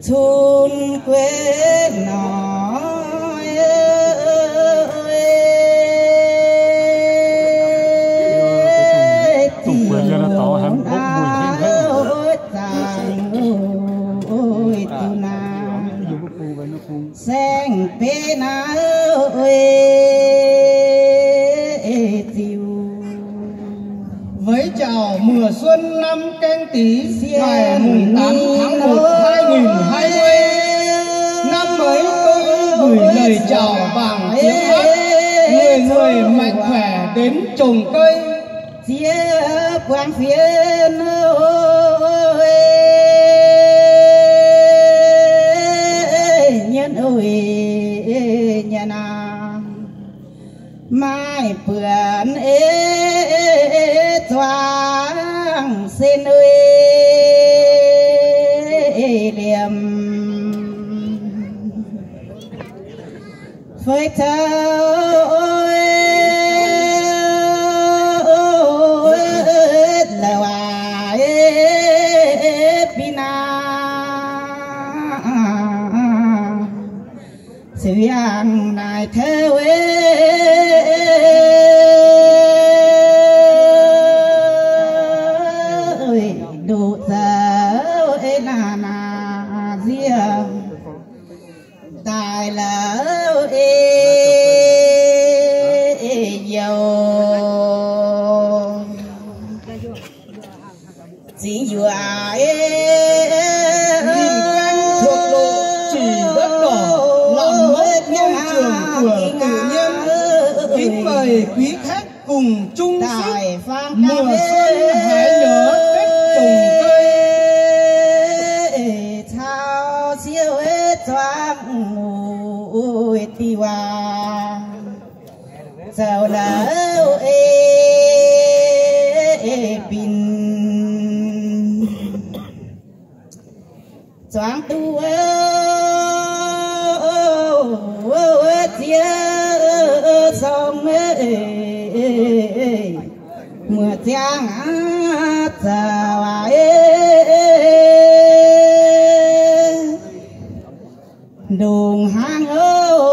Cun gueix nor, ziux nor, zaangc duqv naaic, saeng-benx nor, ziux. Với chào mùa xuân năm Canh Tý, ngày mùng tám tháng một hai nghìn hai mươi, năm mới tôi gửi lời chào vàng tiếng hót, người người mạnh khỏe đến trồng cây. Ziec buangh fienx, nyienz oc, nyienz aac. Maaih buonc ei zuangx sin ei liemh, feix caux louc aac, bi naaic ziangh naaic kouv, nduqc zoux ei naaic naaic nziec daaih louc ei youz. Chính Chúa ơi, nhìn quanh thuộc độ chỉ đất đỏ làm mốc môi trường của tự nhiên. Kính mời quý khách cùng chung sức mùa xuân hái nhớ Tết trồng cây. Caux siou ei zuangx muic diuh waac zoux louc ei binc, zuangx duqv ziex song, muoz-ziangh zoux ndongc hnangv oc,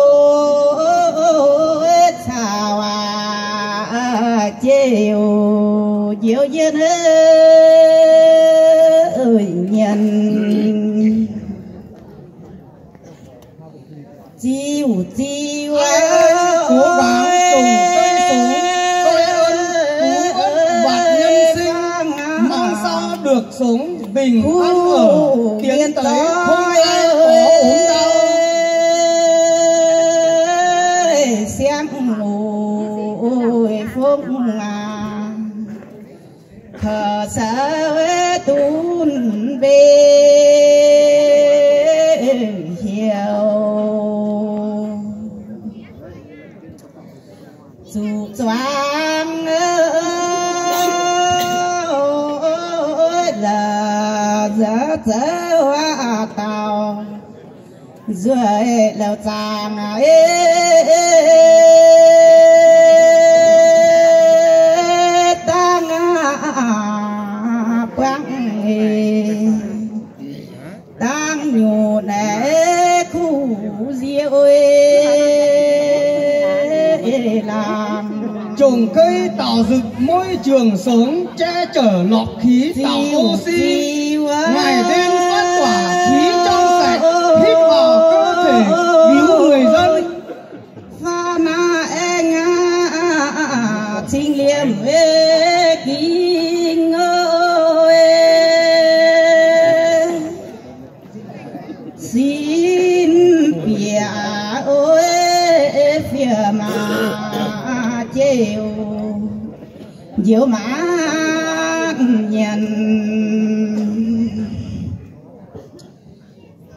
caux jiex njiec yienh nyienz. Ziux ziux, ai, cố gắng trồng cây sống, coi ơn, cứu vớt vạn nhân sinh, mong sao được sống bình an ở, tiến tới không ai có ốm đau. Siang muoz fong aac, kouv sou dunv mbenc heuc. Zuqc zuangx la'za'za'v dauh nzueic louc zaangc aac, dangh buangv dangh nyungc naaiv kuv nzie oc, laangz. Trồng cây tạo dựng môi trường sống, che chở lọc khí tạo oxy, ngày đêm phát tỏa khí trong sạch, hít vào cơ thể, cứu người dân. Faa naaiv aengx cing liemh ging oc, sin bieqc oc, fiev maac jiex njoux maanc nyanc.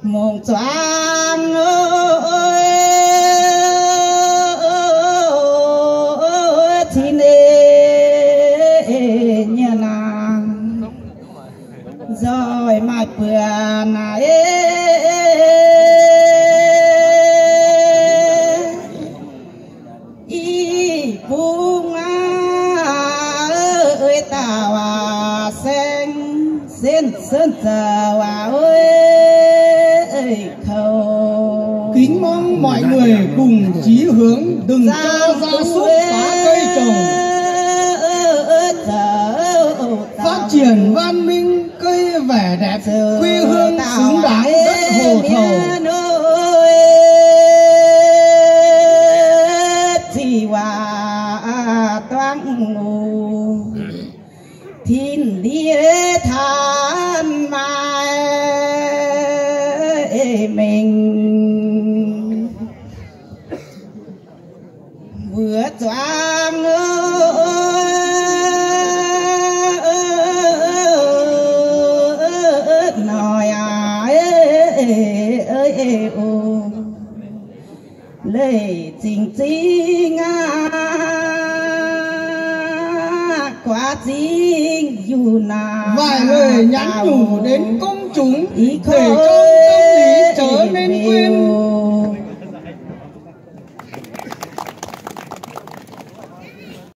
Mungz zuangx cin nyei naaic, nzoih maaih buonc naaic, i bung aac, ei dauh aac, saeng senv senv zoux aac, oix Mọi người cùng chí hướng, đừng cho gia súc phá cây trồng. Phát triển văn minh cây, vẻ đẹp quê hương xứng đáng đất Hồ Thầu. Tin liez than maaih mengh wuov zuangx noic aac, leiz zingh zingh aac, guaax zingh yunh aac. Vải lời nhắn nhủ đến công chúng để cho tâm lý trở nên quên